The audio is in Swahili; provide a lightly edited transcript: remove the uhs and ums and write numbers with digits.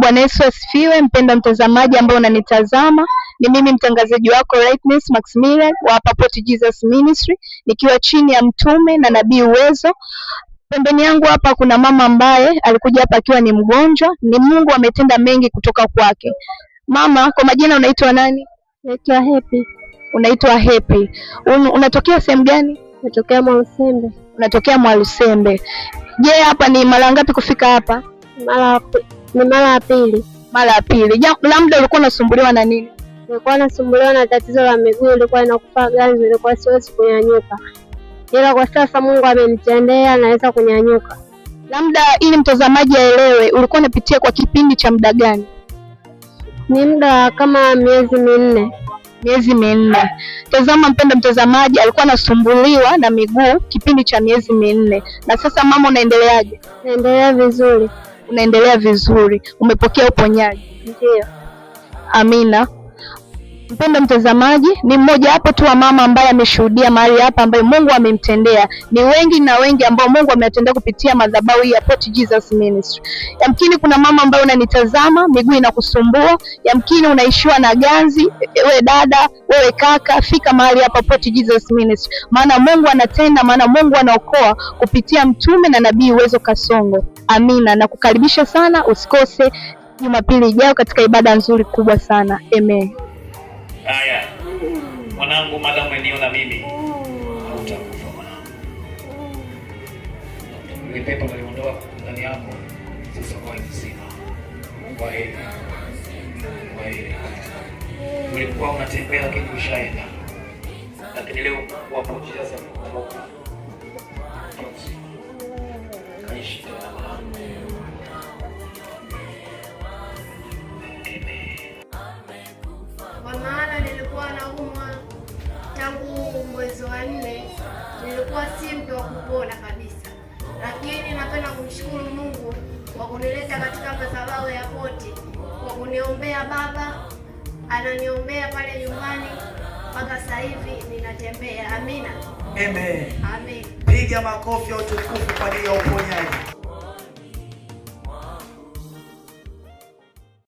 Bwana Yesu asifiwe. Mpendwa mtazamaji ambao unanitazama, ni mimi mtangazaji wako Lightness Maximilian wa hapa Port Jesus Ministry, nikiwa chini ya mtume na nabii Uwezo. Pembeni yangu hapa kuna mama ambaye alikuja hapa akiwa ni mgonjwa. Ni Mungu ametenda mengi kutoka kwake. Mama, kwa majina unaitwa nani? Naitwa Happy. Unaitwa Happy. Unatokea sehemu gani? Natokea Mwalusembe. Unatokea Mwalusembe. Je, hapa ni mara ngapi kufika hapa? Ni mara ya pili. Mara ya pili. Labda ulikuwa unasumbuliwa na nini? Nilikuwa nasumbuliwa na tatizo la miguu, ilikuwa inakufa ganzi, ilikuwa siwezi kunyanyuka, ila kwa sasa Mungu amenitendea, naweza kunyanyuka. Labda ili mtazamaji aelewe, ulikuwa unapitia kwa kipindi cha muda gani? Ni muda kama miezi 4. Miezi 4. Tazama mpenda mtazamaji, alikuwa anasumbuliwa na miguu kipindi cha miezi 4. Na sasa mama, unaendeleaje? Naendelea vizuri. Unaendelea vizuri. Umepokea uponyaji? Ndio. Amina. Mpendwa mtazamaji, ni mmoja hapo tu wa mama ambaye ameshuhudia mahali hapa ambaye Mungu amemtendea. Ni wengi na wengi ambao Mungu amewatendea kupitia madhabahu hii ya Port Jesus Ministry. Yamkini kuna mama ambaye unanitazama, miguu inakusumbua, yamkini unaishiwa na ganzi, wewe dada, wewe kaka, fika mahali hapa Port Jesus Ministry. Maana Mungu anatenda, maana Mungu anaokoa kupitia mtume na nabii Uwezo Kasongo. Amina. Nakukaribisha sana, usikose Jumapili ijayo katika ibada nzuri kubwa sana. Amen. Haya, mwanangu, madamu umeniona mimi, hautakufa mwanangu. Ile pepo naliondoa ndani yako, sasa kwa mzima. Kwa heri, kwa heri. Ulikuwa unatembea lakini ushaenda, lakini leo wapo sasa kukumbuka. Kaishi tena mwanangu. Amen. Kwa maana nilikuwa naumwa tangu mwezi wa 4, nilikuwa si mtu wa kupona kabisa, lakini napenda kumshukuru Mungu kwa kunileta katika madhabahu ya Poti, kwa kuniombea. Baba ananiombea pale nyumbani mpaka sasa hivi ninatembea. Amina. Amen. Amen. Piga makofi ya utukufu kwa ajili ya uponyaji.